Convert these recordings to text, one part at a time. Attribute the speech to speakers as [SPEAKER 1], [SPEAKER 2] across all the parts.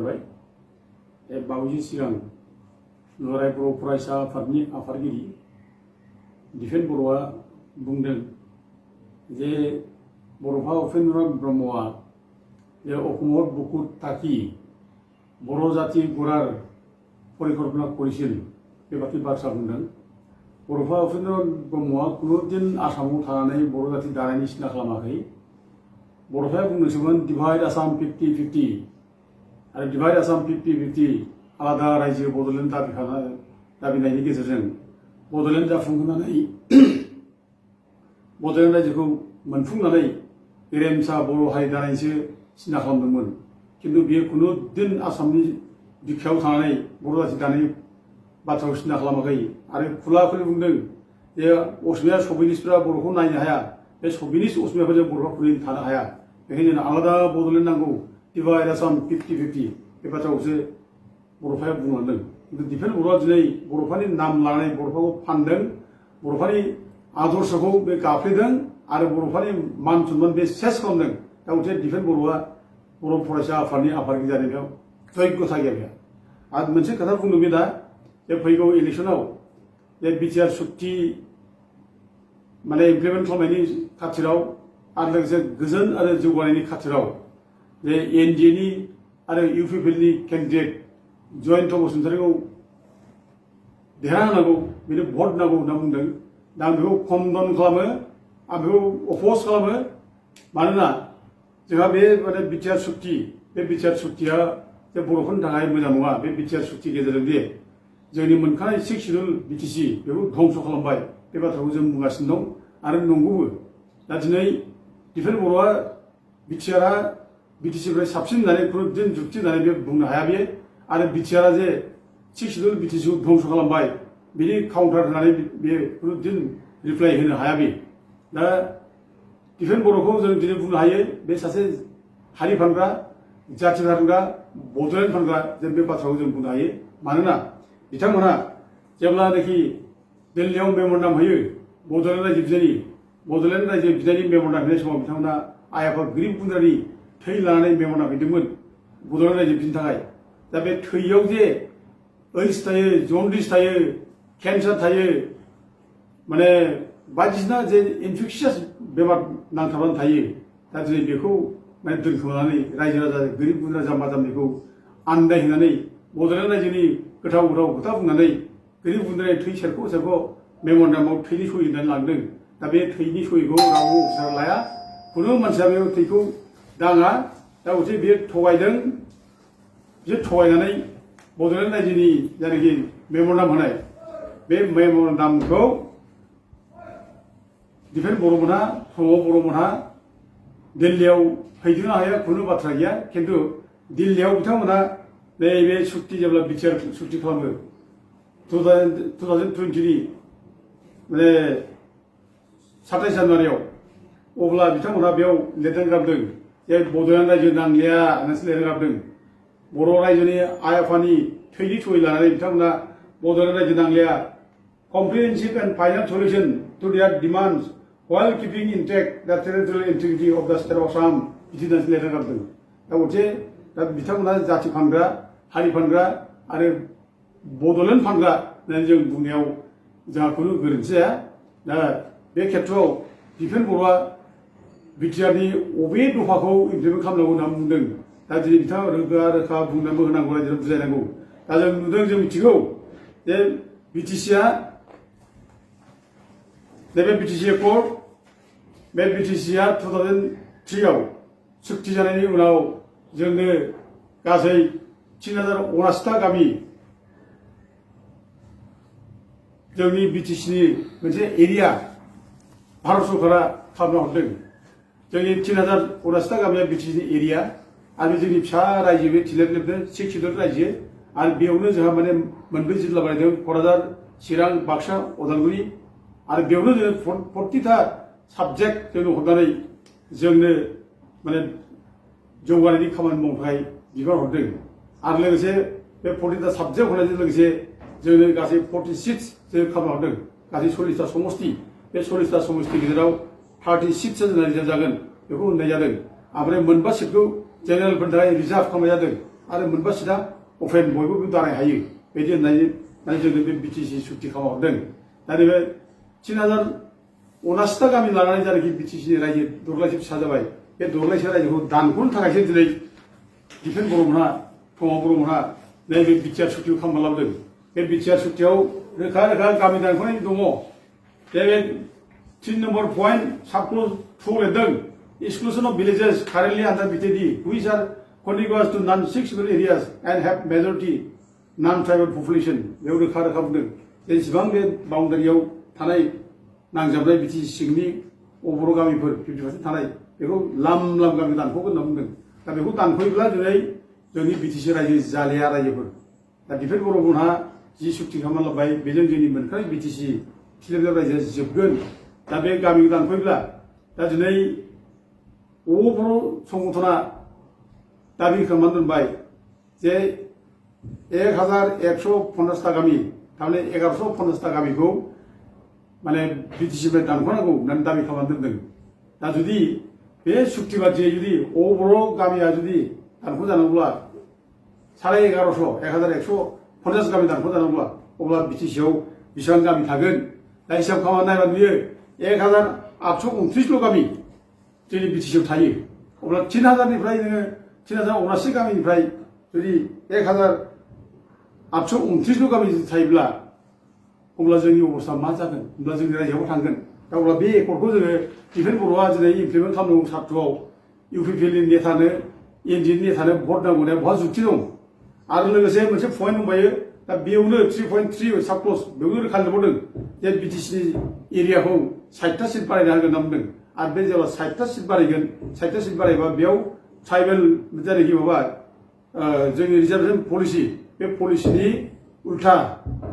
[SPEAKER 1] जाबाय बावैसो सिगां दुलाराय बर' फरायसा आफादनि आफादगिरि दिफेन बर'आ बुंदों जे बड'फा उपेन्द्र ब्रह्मआ जे অসমত বুকুত থাকি बर' জাতি গঢ়াৰ পৰিকল্পনা কৰিছিল बेबादि बाथ्रा बुंदों। बड'फा उपेन्द्र ब्रह्मआ कुनुदिन आसामाव थानानै बर' जाति दानायनि सिन्था खालामाखै। बड'फाया बुंनोसोमोन डिभाइड आसाम 50-50 आरो डिभाइड आसाम 50-50 आलादा रायजो बड'लेण्ड दाबिनायनि गेजेरजों बड'लेण्ड जाफुंहोनानै बड'लेण्ड रायजोखौ मोनफुंनानै गेरेमसा बर' हारि दानायनिसो सिन्था खालामदोंमोन। किन्तु बियो कुनुदिन आसामनि बिखायाव थानानै बर' जाति दानायनि बाथ्राखौ सिन्था खालामाखै आरो खुला खुलि बुंदों जे असमिया सभिनिस्टफोरा बर'खौ नायनो हाया, बे सभिनिस्ट असमियाफोरजों बर'फ्रा खुलिनो थानो हाया, बेखायनो जोंनो आलादा बड'लेण्ड नांगौ, डिभाइड आसाम 50-50 बे बाथ्राखौसो बड'फाया बुंलांदों। किन्तु दिफेन बर'आ दिनै बड'फानि नाम लानानै बड'फाखौ फानदों, बड'फानि आदर्शखौ बे गाफ्लेदों आरो बड'फानि मान सन्मान बे सेस खालामदों। दा गथे दिफेन बर'आ बर' फरायसा आफादनि आफादगिरि जानायाव जग्यता गैया बेहा। आरो मोनसे खोथा बुंदों बे दा जे फैगौ इलेक्सनाव जे बिटिआर सुक्ति माने इमप्लिमेन्ट खालामनायनि खाथिराव आरो लोगोसे गोजोन आरो जौगानायनि खाथिराव जे एनडिएनि आरो इउपिपिएलनि केन्डिडेट जयन्त बसुमतारीखौ देरहाहोनांगौ, बेनो भट नांगौ होनना बुंदों। दा आं बेखौ खन्दन खालामो, आं बेखौ अपोज खालामो। मानोना जोंहा बे माने बिटिआर सुक्ति, बे बिटिआर सुक्तिया जे बर'फोरनि थाखाय मोजां नङा। बे बिटिआर सुक्ति गेजेरजों जे जोंनि मोनखानाय 6 शिड्युल बिटिसि बेखौ धंस खालामबाय, बे बाथ्राखौ जों बुंगासिनो दं आरो नंगौबो। दा दिनै दिफेन बर'आ बिटिआरआ बिटिसिनिफ्राय साबसिन होननानै खुनुदिन जुक्ति होननानै बे बुंनो हाया। बे आरो बिटिआरआ जे 6 शिड्युल बिटिसिखौ धंस खालामबाय, बिनि काउन्टार होनानै बे खुनुदिन रिप्लाइ होनो हाया। बे दा दिफेन बर'खौ जों दिनै बुंनो हायो बे सासे हारि फानग्रा, जाथि फानग्रा, बड'लेण्ड फानग्रा, जों बे बाथ्राखौ जों बुंनो हायो। मानोना बिथांमोना जेब्लानाखि दिल्लीयाव मेम'रेन्डाम होयो बड'लेण्ड रायजो बिनायनि मेम'रेन्डाम होनाय समाव बिथांमोना आइ आफा गोरिब गुन्द्रानि थै लानानै मेम'रेन्डाम हैदोंमोन बड'लेण्ड रायजो बिनो थाखाय। दा बे थैयाव जे ओइड्स थायो, जन्डिस थायो, केन्सार थायो, माने बायदिसिना जे इनफेक्सियास बेमार नांथाबनानै थायो। दा दिनै बेखौ माने दोनखोमानानै रायजो राजा गोरिब गुन्द्रा जाम्बा जाम्बिखौ आन्दायहोनानै बड'लेण्ड रायजोनि गोथाव खोथा बुंनानै गोरिब गुन्द्रानि थै सेरख' मेम'रेन्डामाव थैनि सहि होनानै लांदों। दा बे थैनि सहिखौ रावबो अफिसार लाया, खुनु मानसिया बे थैखौ दाङा। दा गथे बेयो थगायदों, बियो थगायनानै बड'लेण्ड रायजोनि जायनाखि मेम'रेन्डाम होनाय बे मेम'रेन्डामखौ दिफेन बर'मोनहा, प्रमद बर'मोनहा दिल्लीयाव हैदोंना हाया खुनु बाथ्रा गैया। किन्तु दिल्लीयाव बिथांमोनहा नैबे सुक्ति जेब्ला बिटिआर सुक्ति खालामो 2020नि माने 27 जानुवारियाव, अब्ला बिथांमोनहा बेयाव लिरनानै गारदों जे बड'लेण्ड रायजो नांलिया होननासो लिरनानै गारदों। बर' रायजोनि आइ आफानि थैनि सहि लानानै बिथांमोना बड'लेण्ड रायजो नांलिया, comprehensive and final solution to their demands while keeping intact the territorial integrity of the state of Assam बिदि होननासो लिरनानै गारदों। दा गथे दा बिथांमोना जाथि फानग्रा, हारि फानग्रा आरो बड'लेण्ड फानग्रा होननानै जों बुंनायाव जोंहा खुनु गोरोन्थि जाया। दा बे खेत्रआव दिफेन बर'आ बिटिआरनि अबे दफाखौ इमप्लिमेन्ट खालामनांगौ होनना बुंदों। दा दिनै बिथाङा रोखा बुंनानैबो होनांगौ, रायजोनो बुजायनांगौ। दा जों नुदों, जों मिथिगौ जे बिटिसिआ नैबे बिटिसि एकर्ड, बे बिटिसिआ 2003आव सुक्ति जानायनि उनाव जोंनो गासै 3079टा गामि जोंनि बिटिसिनि मोनसे एरिया भारत सरकारा खालामना हरदों। जोंनि 3079टा गामिया बिटिसिनि एरिया आरो जोंनि फिसा रायजो बे थिलेबलेबनो 6 शिड्युल रायजो आरो बेयावनो जोंहा माने मोनब्रै जिल्ला बानायदों, क'क्राझार, चिरां, बाक्सा, उदालगुरि। आरो बेयावनो जोङो 40टा साबजेक्ट जोंनो हरनानै जोंनो माने जौगानायनि खामानि मावनो थाखाय बिबान हरदों। आरो लोगोसे बे 40टा साबजेक्ट होनायजों लोगोसे जोंनो गासै 40 सिट्स जों खालामना हरदों, गासै 40टा समस्ति। बे 40टा समस्ति गेजेराव 30 सिट्सआ जोंना रिजार्भ जागोन, बेखौ होननाय जादों। ओमफ्राय मोनबा सिटखौ जेनेरेलफोरनि थाखाय रिजार्भ खालामनाय जादों। आरो मोनबा सिदा अपेन बयबो दाराय हायो बिदि होननानै जोङो बे बिटिसि सुक्ति खालामहरदों दा नैबे 3079टा गामि लानानै जायनाखि बिटिसिनि रायजो दग्लायसे फिसा जाबाय बे दग्लायसे रायजोखौ दानख'नो थाखायसो दिनै दिपेन बर'मोनहा प्रमद बर'मोनहा नैबे बिटिआर सुक्तिखौ खालामना लाबोदों बे बिटिआर सुक्तियाव रोखा रोखा गामि दानख'नाय दङ बे 3 number point subclause 2 लिरदों exclusion of villages currently under BTD which are contiguous to non-6 areas and have majority non-tribal population बेयाव रोखा रोखा बुंदों जेसेबां बे बाउन्डारियाव थानाय नांजाबनाय बिटिसि सिंनि अबर' गामिफोर 50% थानाय बेखौ लाम गामि दानख'गोन होनना बुंदों दा बेखौ दानख'योब्ला दिनै जोंनि बिटिसि रायजो जालिया रायजोफोर दा दिपेन बर'मोनहा जि सुक्ति खालामना लाबाय बेजों जोंनि मोनखानाय बिटिसि खिलेबजाब रायजोआ जोबगोन दा बे गामिखौ दानख'योब्ला दा दिनै अबर' संगठना दाबि खालामनानै दोनबाय जे 1150टा गामि थारमाने 1150टा गामिखौ माने बिटिसिनिफ्राय दानख'नांगौ होननानै दाबि खालामनानै दोनदों दा जुदि बे सुक्ति बादियै जुदि अबर' गामिया जुदि दानख'जानांगौब्ला 1150 गामि दानख'जानांगौब्ला अब्ला बिटिसिआव बेसेबां गामि थागोन दा हिसाब खालामनानै नायबा नुयो 1829ल' गामि जोंनि बिटिसिआव थायो अब्ला 3000निफ्राय नोङो 3079 गामिनिफ्राय जुदि 1829ल' गामि थायोब्ला अब्ला जोंनि अबस्था मा जागोन होनब्ला जोंनि रायजोआव थांगोन दा अब्ला बे एकर्डखौ जोङो दिपेन बर'आ दिनै इमप्लिमेन्ट खालामनांगौ सार्टआव इउपिपिएलनि नेतानो एनडिएनि नेतानो भट नांगौनाया बहा जुक्ति दं आरो लोगोसे मोनसे पइन्ट दंबायो दा बेयावनो 3.3 साबक्लज बेयावनो रोखा लिरबावदों जे बिटिसिनि एरियाखौ 60टा सिट बारायना होगोन होनना बुंदों आरो बे जेब्ला 60टा सिट बारायगोन 60टा सिट बारायबा बेयाव ट्राइबेल जायनाखि माबा जोंनि रिजार्भेसन पलिसि बे पलिसिनि उल्था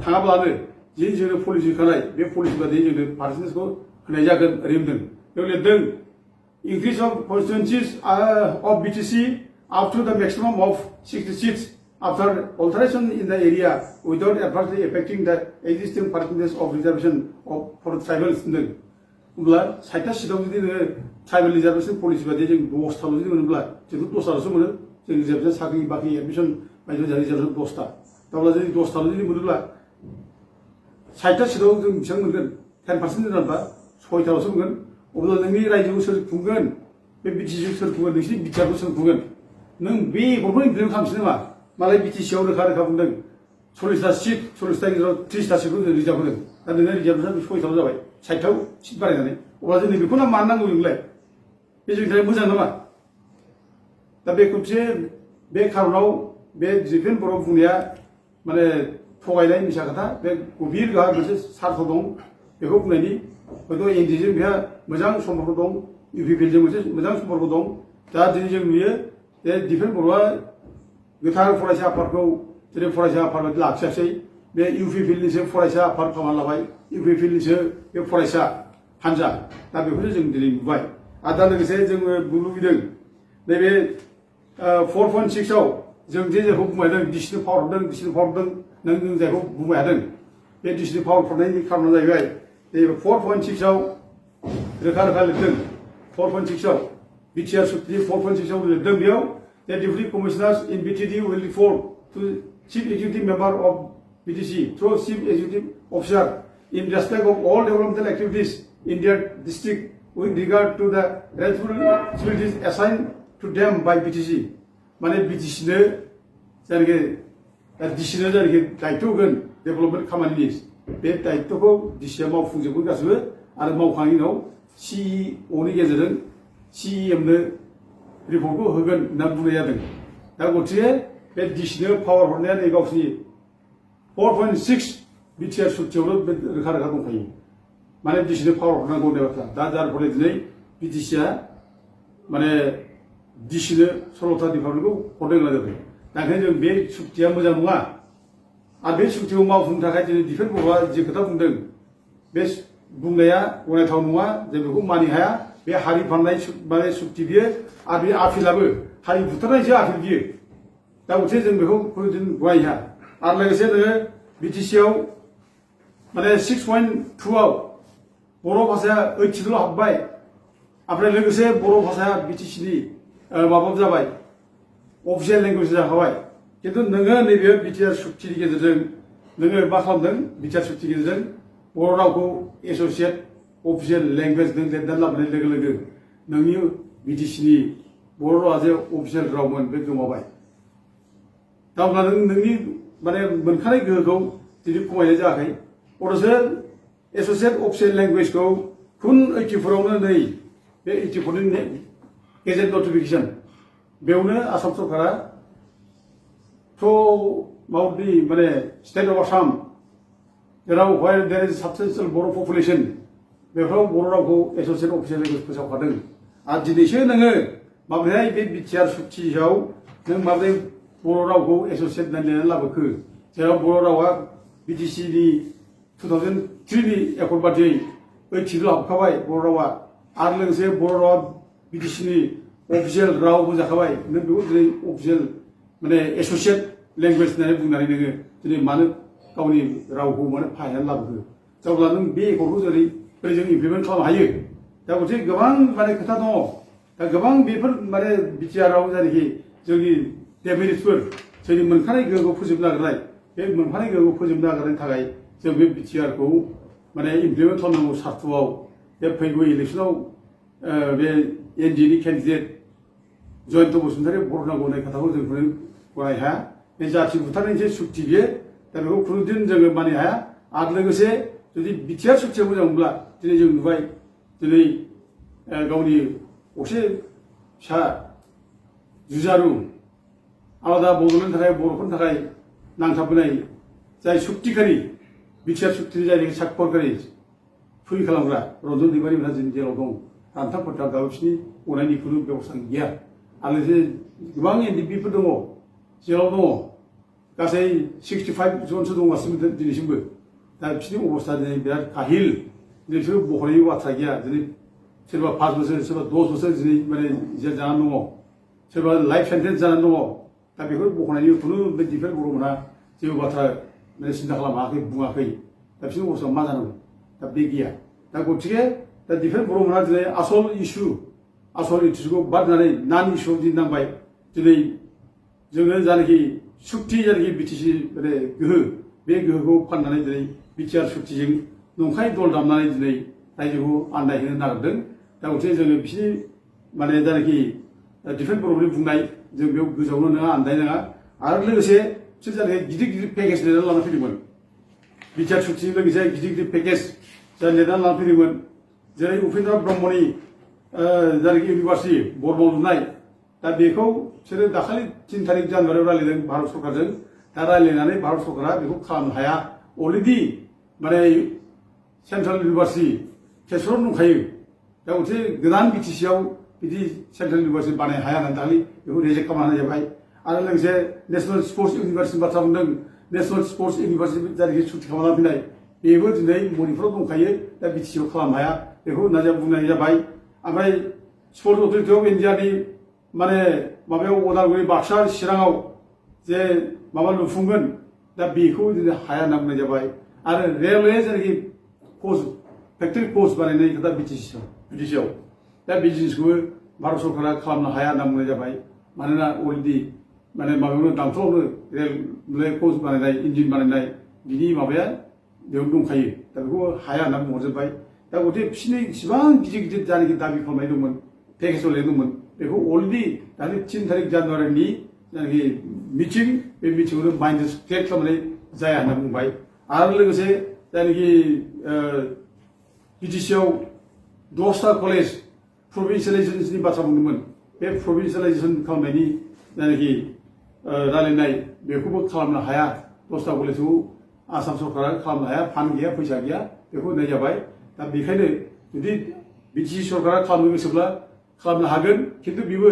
[SPEAKER 1] थाङाब्लानो जि जोंनो पलिसि होखानाय बे पलिसि बादियै जोंनो पार्सेन्टेजखौ होनाय जागोन ओरै बुंदों बेयाव लिरदों increase of constituencies of BTC up to the maximum of 60 seats after alteration in the area without adversely affecting the existing percentage of reservation for tribals होनदों अब्ला 60टा सिटआव जुदि नोङो ट्राइबेल रिजार्भेसन पलिसि बादियै जों 10टाल' जुदि मोनोब्ला जोंथ' 10टाल'सो मोनो जों रिजार्भेसन साख्रि बाख्रि एडमिसन बायदि रिजार्भेसन 10टा अब्ला जुदि 10टाल' जुदि मोनोब्ला 60टा सिटआव जों बेसेबां मोनगोन 10% दोनबा 6टाल'सो मोनगोन अब्ला नोंनि रायजोखौ सोर खुंगोन बे बिटिसिखौ सोर खुंगोन नोंसिनि बिटिआरखौ सोर खुंगोन नों बे एकर्डखौ इमप्लिमेन्ट खालामसै नामा मालाय बिटिसिआव रोखा रोखा बुंदों 40टा सिट 40टा गेजेराव 30टा सिटखौ जों रिजार्भ होदों दा नोङो रिजार्भेसन 6टाल' जाबाय 60टाव सिट बारायनानै अब्ला जोंनो बेखौनो मानो नांगौ नोंलाय बे जोंनि थाखाय मोजां नामा दा बे खनसे बे खारनाव बे दिपेन बर' बुंनाया माने थगायनाय मिसा खोथा बे गभीर गाहा मोनसे सार्थ दं बेखौ बुंनायनि हयथ' एनडिएजों बेहा मोजां सम्पर्क दं इउपिपिएलजों मोनसे मोजां सम्पर्क दं दा दिनै जों नुयो जे दिपेन बर'आ गोथार फरायसा आफादखौ जेरै फरायसा आफाद बायदि लाखियासै बे इउपिपिएलनिसो फरायसा आफाद खालामना लाबाय इउपिपिएलनिसो बे फरायसा हान्जा दा बेखौनो जों दिनै नुबाय आरो दा लोगोसे जोङो बुंनो लुबैदों नैबे 4.6आव जों जे जायखौ बुंबाय दं डिसिनि पावार हरदों नों जायखौ बुंबाय हादों बे डिसिनि पावार हरनायनि खारना जाहैबाय जे 4.6आव रोखा रोखा लिरदों 4.6आव बिटिआर सुक्ति 4.6आव लिरदों बेयाव the deputy commissioners in BTD will report to chief executive member of BTC through chief executive officer in respect of all developmental activities in their district with regard to the responsibilities assigned to them by BTC माने BTCनो जायनाखि डिसिनो जायनाखि दायित्व होगोन development खामानिनि बे दायित्वखौ डिसिआ मावफुंजोबगोन गासिबो आरो मावखांनायनि उनाव सिइअनि गेजेरजों सिइएमनो रिपर्टखौ होगोन होनना बुंनाय जादों दा गतिके बे डिसिनो पावार हरनाया नै गावसिनि 4.6 बिटिआर सुक्तियावल' रोखा रोखा दंखायो माने डिसिनो पावार हरनांगौ होननाय बाथ्रा दा जाय फले दिनै बिटिसिआ माने डिसिनो 16टा डिपार्टमेन्टखौ हरनो गोनां जादों दा ओंखायनो जों बे सुक्तिया मोजां नङा आरो बे सुक्तिखौ मावफुंनो थाखाय दिनै दिपेन बर'आ जि खोथा बुंदों बे बुंनाया गनायथाव नङा जे बेखौ मानि हाया बे हारि फाननाय माने सुक्ति बियो आरो बे आपिलाबो हारि बुथारनायसो आपिल बियो दा गतिके जों बेखौ जों गनायनो हाया आरो लोगोसे नोङो बिटिसिआव माने 6.2आव बर' भाषाया 80ल' हाबबाय ओमफ्राय लोगोसे बर' भाषाया बिटिसिनि माबा जाबाय अफिसियेल लेंगुवेज जाखाबाय खिन्थु नोङो नैबे बिटिआर सुक्तिनि गेजेरजों नोङो मा खालामदों बिटिआर सुक्तिनि गेजेरजों बर' रावखौ एस'सियेट अफिसियेल लेंगुवेज नों लिरनानै लाबोनाय लोगो लोगो नोंनि बिटिसिनि बर' रावा जे अफिसियेल रावमोन बे गोमाबाय दा अब्ला नोंनि माने मोनखानाय गोहोखौ दिनै खमायनाय जायाखै अथ'सो एस'सियेट अफिसियेल लेंगुवेजखौ खुन 84आवनो नै बे 84नि गेजेट नटिफिकेसन बेयावनो आसाम सरकारा माबायदि माने स्टेट अफ आसाम जेराव where there is substantial Bodo' population बेफोराव बर' रावखौ एस'सियेट अफिसियेल लेंगुवेज फोसावखादों आरो दिनैसो नोङो माब्रैहाय बे बिटिआर सुक्तियाव नों माब्रै बर' रावखौ एस'सियेट लिरनानै लाबोखो जेराव बर' रावा बिटिसिनि 2003नि एकर्ड बादियै 80 हाबखाबाय बर' रावा आरो लोगोसे बर' रावा बिटिसिनि अफिसियेल रावबो जाखाबाय नों बेखौ दिनै अफिसियेल माने एस'सियेट लेंगुवेज होननानै बुंनानै नोङो दिनै मानो गावनि रावखौ मानो फाहायनानै लाबोखो अब्ला नों बे एकर्डखौ जेरै जों इमप्लिमेन्ट खालामनो हायो दा मोनसे गोबां माने खोथा दङ दा गोबां बेफोर माने बिटिआरआव जायनाखि जोंनि डेमेरिट्सफोर जोंनि मोनखानाय गोहोखौ फोजोबनो नागिरनाय बे मोनखानाय गोहोखौ फोजोबनो नागिरनायनि थाखाय जों बे बिटिआरखौ माने इमप्लिमेन्ट खालामनांगौ सार्थ'आव बे फैगौ इलेक्सनाव बे एनडिएनि केन्डिडेट जयन्त बसुमतारी भट होनांगौ होननाय खोथाखौ जों गनायनो हाया बे जाथि बुथारनायनि जे सुक्ति बियो दा बेखौ खुनुदिन जोङो मानिनो हाया आरो लोगोसे जुदि बिटिआर सुक्तिया मोजां मोनब्ला दिनै जों नुबाय दिनै गावनि असे फिसा जुजारु आलादा बड'लेण्डनि थाखाय बर'फोरनि थाखाय नांथाबबोनाय जाय सुक्तिखारि बिटिआर सुक्तिनि जायनाखि साक्षरकारि सहि खालामग्रा रन्जन दैमारि मोनहा जोंनि जेलाव दं रानथाब फोथाब दाबो बिसोरनि गनायनि खुनु बेबस्था गैया आरो लोगोसे गोबां एनडिपिफोर दङ जेलाव दङ गासै 65 जनसो दंगासिनो दिनैसिमबो दा बिसोरनि अबस्था दिनै बिराद काहिल दिनै बिसोरो बखनायनि बाथ्रा गैया दिनै सोरबा 5 बोसोर सोरबा 10 बोसोर दिनै माने जेल जानानै दङ सोरबा लाइफ सेन्टेन्स जानानै दङ दा बेफोर बखनायनि खुनु बे डिफेन्स बर'मोनहा जेबो बाथ्रा माने सिन्था खालामाखै बुङाखै दा बिसोरनि अबस्थायाव मा जानांगौ दा बे गैया दा गतिके दा डिफेन्स बर'मोनहा दिनै आसल इस्युखौ बादनानै नान इस्युआव दिनै नांबाय दिनै जोङो जायनाखि सुक्ति जायनाखि बिटिसि माने गोहो बे गोहोखौ फाननानै दिनै बिटिआर सुक्तिजों नंखाय दल दामनानै दिनै रायजोखौ आन्दायहोनो नागिरदों दा गतिके जोङो बिसोरनि माने जायनाखि डिफेन्स बर'फोरनि बुंनाय जों बेयाव गोजावनो नाङा आन्दायनाङा आरो लोगोसे बिसोर जायनाखि गिदिर गिदिर पेकेज लिरनानै लाना फैदोंमोन बिटिआर सुक्तिजों लोगोसे गिदिर गिदिर पेकेज जाय लिरनानै लाना फैदोंमोन जेरै उपेन्द्र ब्रह्मनि जायनाखि इउनिभार्सिटि बर्माव लुनाय दा बेखौ बिसोरो दाखालि 3 तारिख जानुवारियाव रायज्लायदों भारत सरकारजों दा रायज्लायनानै भारत सरकारा बेखौ खालामनो हाया अलरेडि माने सेन्ट्रेल इउनिभार्सिटि तेजपुराव दंखायो दा मोनसे गोदान बिटिसिआव बिदि सेन्ट्रेल इउनिभार्सिटि बानायनो हाया होननानै दाखालि बेखौ रिजेक्ट खालामना होनाय जाबाय आरो लोगोसे नेशनेल स्पर्ट्स इउनिभार्सिटिनि बाथ्रा बुंदों नेशनेल स्पर्ट्स इउनिभार्सिटि जायनाखि सुक्ति खालामना फैनाय बेबो दिनै मणिपुराव दंखायो दा बिटिसिआव खालामनो हाया बेखौ होनना बुंनाय जाबाय ओमफ्राय स्पर्ट्स अथ'रिटि अफ इन्डियानि माने माबायाव उदालगुरि बाक्सा चिराङाव जे माबा लुफुंगोन दा बेखौ दिनै हाया होनना बुंनाय जाबाय आरो रेलवे जायनाखि कच फेक्टरि कच बानायनाय खोथा बिटिसिआव दा बे जिनिसखौबो भारत सरकारा खालामनो हाया होनना बुंनाय जाबाय मानोना अलरेडि माने माबायावनो दांथलावनो रेलवे कच बानायनाय इन्जिन बानायनाय बिनि माबाया बेयाव दंखायो दा बेखौ हाया होनना बुंहरजोब्बाय दा गथे बिसोरनि इसिबां गिदिर गिदिर जायनाखि दाबि खालामनाय दंमोन पेकेजाव लिरदोंमोन बेखौ अलरेडि दानि 3 तारिख जानुवारिनि जायनाखि मिटिं बे मिटिंआवनो माइन्ड क्रिएट खालामनाय जाया होनना बुंबाय आरो लोगोसे जायनाखि बिटिसिआव 10टा कलेज प्रभिन्सियेलाइजेसननि बाथ्रा बुंदोंमोन बे प्रभिन्सियेलाइजेसन खालामनायनि जायनाखि रायलायनाय बेखौबो खालामनो हाया 10टा कलेजखौ आसाम सरकारा खालामनो हाया फान्ड गैया फैसा गैया बेखौ होननाय जाबाय दा बेखायनो जुदि बिटिसि सरकारा खालामनो गोसोब्ला खालामनो हागोन खिन्थु बेबो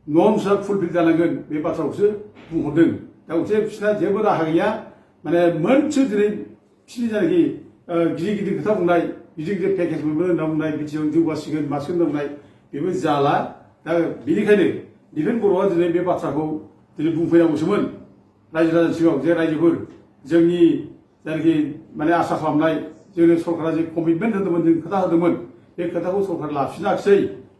[SPEAKER 1] नर्म्सआ फुलफिल जानांगोन बे बाथ्राखौसो बुंहरदों दा मोनसे बिसोरना जेबो राहा गैया माने मोनसे दिनै बिसोरनि जायनाखि गिदिर गिदिर खोथा बुंनाय गिदिर गिदिर पेकेज मोनगोन होनना बुंनाय बिटिसिआव जौगासिगोन मासिगोन होनना बुंनाय बेबो जाला दा बेनिखायनो डिफेन्स बर'आ दिनै बे बाथ्राखौ दिनै बुंफैनांगौसोमोन रायजो राजानि सिगाङाव जे रायजोफोर जोंनि जायनाखि माने आसा खालामनाय जोंनो सरकारा जे कमिटमेन्ट होदोंमोन जों खोथा होदोंमोन बे खोथाखौ सरकारा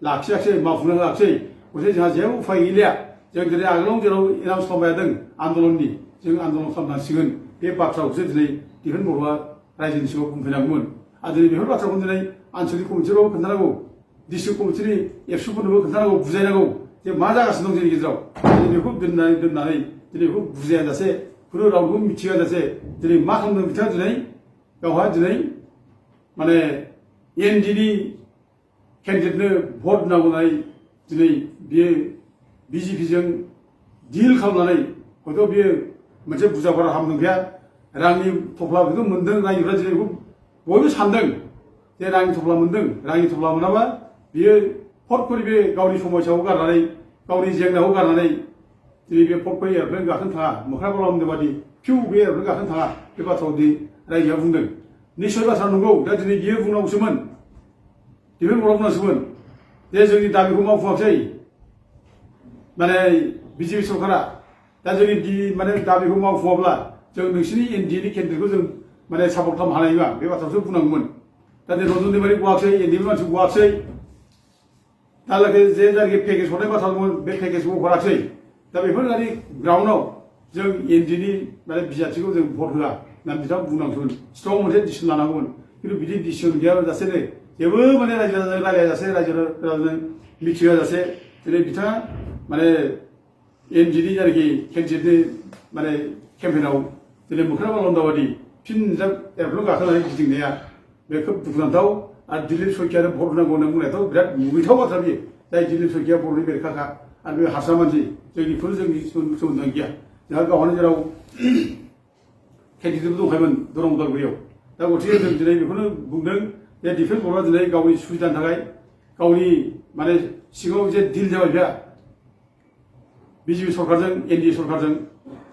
[SPEAKER 1] लाखियाखिसै मावफुंनो होआखिसै गथे जोंहा जेबो उफाय गैलिया जों दिनै आगोलाव जेराव एनाउन्स खालामबाय थादों आन्दलननि जों आन्दलन खालामनांसिगोन बे बाथ्राखौसो दिनै दिफेन बर'आ रायजोनि सिगाङाव बुंफैनांगौमोन आरो दिनै बेफोर बाथ्राखौ दिनै आनसलिक कमिटिफ्राव खोन्थानांगौ डिस्ट्रिक्ट कमिटिनि एबसुफोरनोबो खोन्थानांगौ बुजायनांगौ जे मा जागासिनो दं जोंनि गेजेराव दिनै बेखौ दोननानै दिनै बेखौ बुजायाजासे खुनु रावबो मिथियाजासे दिनै मा खालामदों बिथाङा दिनै गावहा दिनै माने एनडिनि केन्डिडेटनो भट नांगौ होननानै दिनै बियो बिजेपिजों डिल खालामनानै हयथ' बियो मोनसे बुरजा बारा हामदों गैया रांनि थफ्ला बेखौ मोन्दों रायजोफ्रा दिनै बेखौ बयबो सानदों जे रांनि थफ्ला मोन्दों रांनि थफ्ला मोनाबा बियो फट खरि बे गावनि समयसाखौ गारनानै गावनि जेंनाखौ गारनानै दिनै बे फट खरि एर'प्लेन गाखोनो थाङा मोख्रा बाला होननाय बादि फिउ बे एर'प्लेन गाखोनो थाङा बे बाथ्राखौ दिनै रायजोआ बुंदों निस्सय बाथ्रा नंगौ दा दिनै बियो बुंनांगौसोमोन दिफेन बर'आ बुंनांगौसोमोन जे जोंनि दाबिखौ मावफुङाखै माने बिजेपि सरकारा दा जोंनि माने दाबिखौ मावफुङाब्ला जों नोंसिनि एनडिएनि केन्डिडेटखौ जों माने सापर्ट खालामनो हानाय नङा बे बाथ्राखौसो बुंनांगौमोन दा दिनै रन्जन दैमारि गवाखै एनडिएनि मानसि गवाखै दा लोगो जे जायगायाव पेकेज हरनाय बाथ्रा दंमोन बे पेकेजखौ हराखै दा बेफोरबायदि ग्राउन्डआव जों एनडिएनि माने बिजाथिखौ जों भट होआ होननानै बिथाङा बुंनांगौमोन स्ट्रं मोनसे डिसिसन लानांगौमोन खिन्थु बिदि डिसिसन गैयाजासेनो जेबो माने रायजो राजाजों रायलायाजासे रायजो राजाजों मिथिहोजासे दिनै बिथाङा माने एनडिएनि जायनाखि केन्डिडेटनि माने केम्पेइनाव दिनै मोख्रा बालन्दा बादि फिन एर'प्लेन गाखोनानै गिदिंनाया बे खोब दुखुनांथाव आरो दिलीप शइकियानो भट होनांगौ होनना बुंनायाथ' बिराद मुगैथाव बाथ्रा बेयो जाय दिलीप शइकिया बर'नि बेरेखाखा आरो बे हारसा मानसि जोंनिखौनो जोंनि सोमोन्दो गैया जोंहा गावहानो जेराव केन्डिडेटबो दंखायोमोन दरं उदालगुरियाव दा गथिखे जों दिनै बेखौनो बुंदों जे दिफेन बर'आ दिनै गावनि सुबिदानि थाखाय गावनि माने सिगाङाव जे डिल जाबाय बेहा बिजेपि सरकारजों एनडिए सरकारजों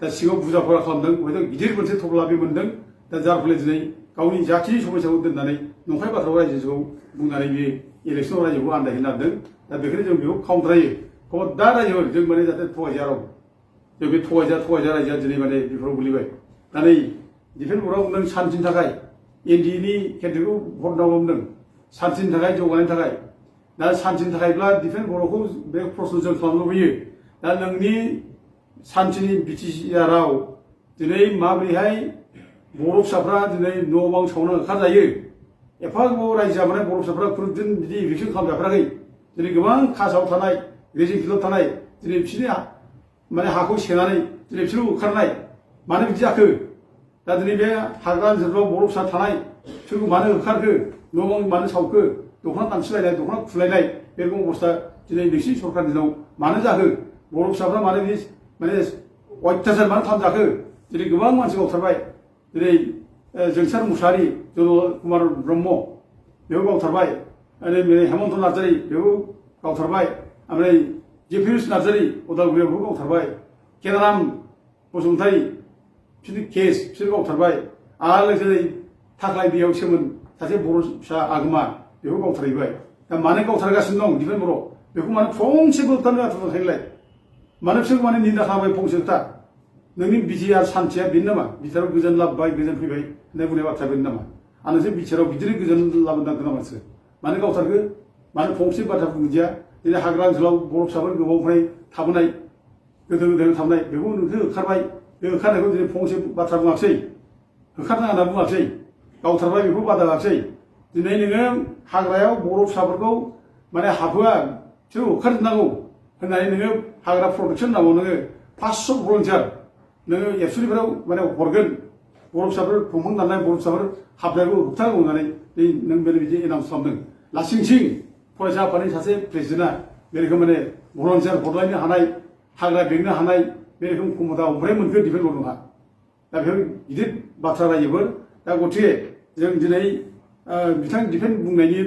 [SPEAKER 1] दा सिगाङाव बुरजा फरा खालामदों हयथ' गिदिर मोनसे थफ्ला बे मोन्दों दा जार फले दिनै गावनि जाथिनि समयसाखौ दोननानै नंखाय बाथ्राखौ रायजोखौ बुंनानै बे इलेक्सनाव रायजोखौ आन्दायहोनो नागिरदों दा बेखायनो जों बेखौ काउन्टारायो दा रायजोफोर जों माने जाहाथे थगायजाया रावबो जों बे थगायजा रायजोआ दिनै माने बेफोराव गोलैबाय दा नै दिफेन बर'आ बुंदों शान्तिनि थाखाय एनडिएनि केन्डिडेटखौ भट नांगौ बुंदों शान्तिनि थाखाय जौगानायनि थाखाय दा शान्तिनि थाखायब्ला दिफेन बर'खौ बे प्रश्न जों खालामनो लुबैयो दा नोंनि शान्तिनि बिटिसिआरआव दिनै माबोरैहाय बर' फिसाफ्रा दिनै न' बां सावनो ओंखारजायो एफा गोबाव रायजो जाबोनाय बर' फिसाफ्रा खुनुदिन बिदि इभिकसन खालामजाफेराखै दिनै गोबां कासाव थानाय रेजिं फिल्डआव थानाय दिनै बिसोरनि माने हाखौ सेनानै दिनै बिसोर ओंखारनाय मानो बिदि जाखो दा दिनै बे हाग्रा ओनसोलफ्राव बर' फिसा थानाय बिसोरखौ मानो ओंखारखो न' बां मानो सावखो दख'ना दानस्रिलायनाय दख'ना खुलायनाय बे रखम अबस्था दिनै नोंसिनि सरकारनि दिनाव मानो जाखो बर' फिसाफ्रा मानो बिदि माने अयथासार मानो खालामजाखो दिनै गोबां मानसि गावथारबाय दिनै जोंसार मुसाहारि जनल कुमार ब्रह्म बेखौ गावथारबाय आरो हेमन्त नार्जारि बेखौ गावथारबाय ओमफ्राय जेफिरुस नार्जारि उदालगुरियाव बेखौ गावथारबाय केनाराम बसुमतारी बिसोरनि केस बिसोर गावथारबाय आरो लोगोसे थाख्लाय दैयाव सोमोन सासे बर' फिसा आगोमा बेखौ गावथारहैबाय दा मानो गावथारगासिनो दं दिफेन बर' बेखौ मानो फंसेबो होबथानो हाथारनायलाय मानो बिसोरखौ माने निन्दा खालामबाय फंसे खोथा नोंनि बिटिआर सान्थिया बेनो नामा बिटिआराव गोजोन लाबोबाय गोजोन फैबाय होननाय बुंनाय बाथ्रा बेनो नामा आरो नोंसोर बिटिआराव बिदिनो गोजोन लाबोनांगौ नामा नोंसोर मानो गावथारखो मानो फंसे बाथ्रा बुंदिया दिनै हाग्रा ओनसोलाव बर' फिसाफोर गोबावनिफ्राय थाबोनाय गोदो गोदाय थाबोनाय बेखौ नोंसोर ओंखारबाय बे ओंखारनायखौ दिनै फंसे बाथ्रा बुङाखसै ओंखारनाङा होनना बुङाखसै गावथारबाय बेखौ बादा होआखसै दिनै नोङो हाग्रायाव बर' फिसाफोरखौ माने हाबहोआ बिसोर ओंखारजोबनांगौ होननानै नोङो हाग्रा प्रटेक्सन नांगौ नोङो 500 भलन्टियार नोङो एबसुनिफोराव माने हरगोन बर' फिसाफोर दंफां दाननाय बर' फिसाफोर हाबनायखौ होबथानांगौ होननानै नों बिदि एनाउन्स खालामदों लासिंसिं फरायसा आफादनि सासे प्रेसिडेन्टआ बे रोखोम माने भलन्टियार हरलायनो हानाय हाग्रा बेंनो हानाय बे रोखोम क्षमता ओमफ्राय मोनखो दिफेन बर'हा दा बेफोर गिदिर बाथ्रा रायोफोर दा गथिखे जों दिनै बिथां दिफेन बुंनायनि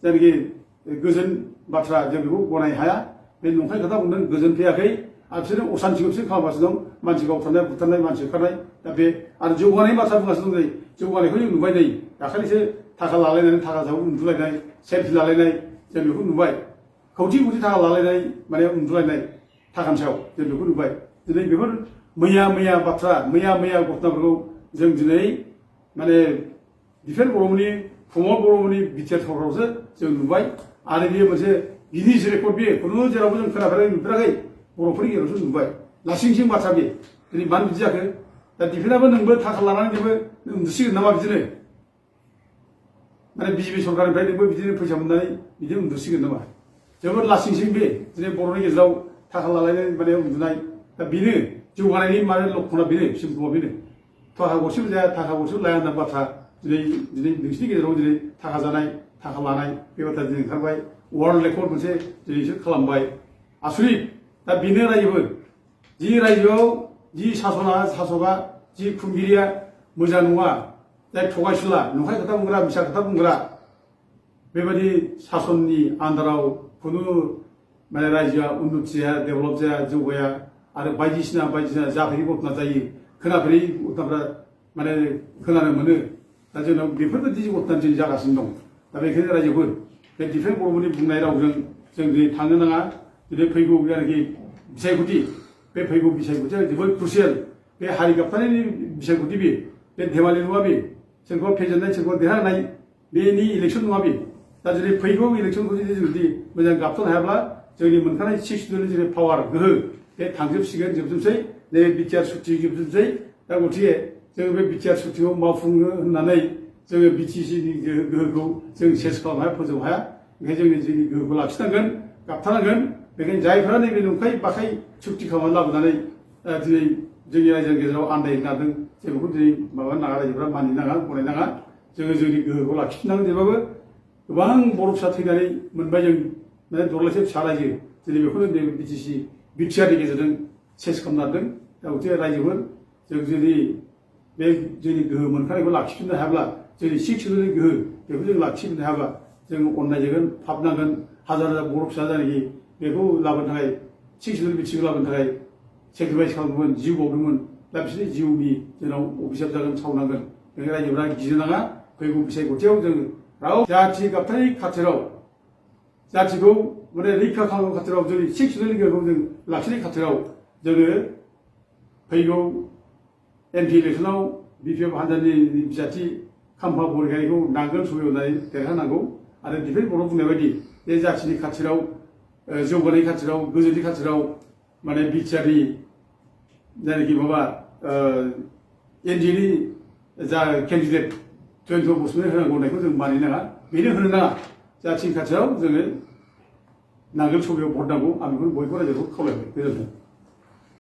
[SPEAKER 1] जायनाखि गोजोन बाथ्रा जों बेखौ गनायनो हाया बे नंखाय खोथा बुंदों गोजोन फैयाखै आरो बिसोरो असान्थिखौ बिसोर खालामगासिनो दं मानसि गावथारनाय बुथारनाय मानसि ओंखारनाय दा बे आरो जौगानायनि बाथ्रा बुंगासिनो दं नै जौगानायखौ जों नुबाय नै दाखालिसो थाखा लालायनानै थाखा जाव उन्दुलायनाय सेल्फि लालायनाय जों बेखौ नुबाय खौथि खौथि थाखा लालायनाय माने उन्दुलायनाय थाखानि सायाव जों बेखौ नुबाय दिनै बेफोर मैया बाथ्रा मैया घटनाफोरखौ जों दिनै माने दिफेन बर'मोननि प्रमद बर'मोननि बिटिआर सरकारावसो जों नुबाय आरो बेयो मोनसे गिनिज रेकर्ड बेयो खुनु जेरावबो जों खोनाफेराखै नुफेराखै बर'फोरनि गेजेरावसो नुबाय लासिंसिं बाथ्रा बे दिनै मानो बिदि जाखो दा डिफेन्सआबो नोंबो थाखा लानानै नोंबो उन्दुसिगोन नामा बिदिनो माने बिजेपि सरकारनिफ्राय नोंबो बिदिनो फैसा मोननानै बिदिनो उन्दुसिगोन नामा जोबोद लासिंसिं बे दिनै बर'नि गेजेराव थाखा लालायनाय माने उन्दुनाय दा बेनो जौगानायनि माने लक्षणा बेनो सिम्पटमा बेनो थाखा गरसेबो जाया थाखा गरसेबो लाया होनना बाथ्रा दिनै नोंसिनि गेजेराव दिनै थाखा जानाय थाखा लानाय बे बाथ्रा दिनै ओंखारबाय वर्ल्ड रेकर्ड मोनसे दिनैसो खालामबाय आसरित दा बेनो रायोबो जि रायजोआव जि सासका जि खुंगिरिया मोजां नङा जाय थगायसुला नंखाय खोथा बुंग्रा मिसा खोथा बुंग्रा बेबायदि सासननि आन्दाराव खुनु माने रायजोआ उन्नति जाया डेभेलप जाया जौगाया आरो बायदिसिना जाफेरि घटना जायो खोनाफेरि घटनाफ्रा माने खोनानो मोनो दा जोंनाव बेफोरबायदि घटना दिनै जागासिनो दं दा बेखायनो रायजोफोर बे डिफेन्स बर'फोरनि बुंनाय रावजों जों दिनै थांनो नाङा दिनै फैगौ जायनाखि बिसायख'थि बे फैगौ बिसायख'थिया जोबोद क्रुसियेल बे हारि गाबथानायनि बिसायख'थि बे धेमालि नङा बे सोरखौबा फेजेननाय सोरखौबा देरहानाय बेनि इलेक्सन नङा बे दा दिनै फैगौ इलेक्सनखौ जुदि मोजां गाबथानो हायाब्ला जोंनि मोनखानाय 6 सिडुलनि जेरै पावार गोहो बे थांजोबसिगोन जोबजोबसै नैबे बिटिआर सुक्ति जोबजोबसै दा गथिखे जोङो बे बिटिआर सुक्तिखौ मावफुंनो होननानै जोङो बिटिसिनि गोहोखौ जों सेस खालामनो हाया फोजोबनो हाया ओंखायनो जोंनि गोहोखौ लाखिनांगोन गाबथानांगोन बेखायनो जायफोरा नैबे नंखाय बाखाय सुक्ति खालामनानै लाबोनानै दिनै जोंनि रायजोनि गेजेराव आन्दायनो नादों जों बेखौ दिनै माबा नाङा रायजोफ्रा मानिनाङा गनायनाङा जोङो जोंनि गोहोखौ लाखिफिननांगोन जेब्लाबो गोबां बर' फिसा थैनानै मोनबाय जों माने दरलायसे फिसा रायजो दिनै बेखौनो नैबे बिटिसि बिटिआरनि गेजेरजों सेस खालामनो हादों दा गथिखे रायजोफोर जों जुदि बे जोंनि गोहो मोनखानायखौ लाखिफिननो हायाब्ला जोंनि 6 सिडुलनि गोहो बेखौ जों लाखिफिननो हायाब्ला जों अननाय जागोन फाब नांगोन हाजार बर' फिसा जानाखि बेखौ लाबोनो थाखाय 6 सिडुल बिटिसिखौ लाबोनो थाखाय सेक्रिफाइस खालामदोंमोन जिउ बावदोंमोन दा बिसोरनि जिउनि जोंनाव अभिशाप जागोन सावनांगोन बेनिखायनो रायजोफ्रा गिनो नाङा फैगौ बिसायख'थियाव जों राव जाथि गाबथानायनि खाथिराव जाथिखौ माने रैखा खालामनो खाथिराव जोंनि 6 सिडुलनि गोहोखौ जों लाखिनायनि खाथिराव जोङो फैगौ एमपि इलेक्सनाव बिपिएफ हान्जानि बिजाथि खाम्फा बरगयारिखौ नांगोल सौलायनानै देरहानांगौ आरो डिफेन्स बर्डआव बुंनाय बायदि बे जाथिनि खाथिराव जौगानायनि खाथिराव गोजोननि खाथिराव माने बिटिआरनि जायनाखि माबा एनडिएनि जा केन्डिडेट जयन्त बसुमतारी होनांगौ होननायखौ जों मानिनाङा बेनो होनो नाङा जाथिनि खाथियाव जोङो नांगोल सौलायाव भट नांगौ आं बेखौनो बयबो रायजोखौ खावलायबाय गोजोन्थों।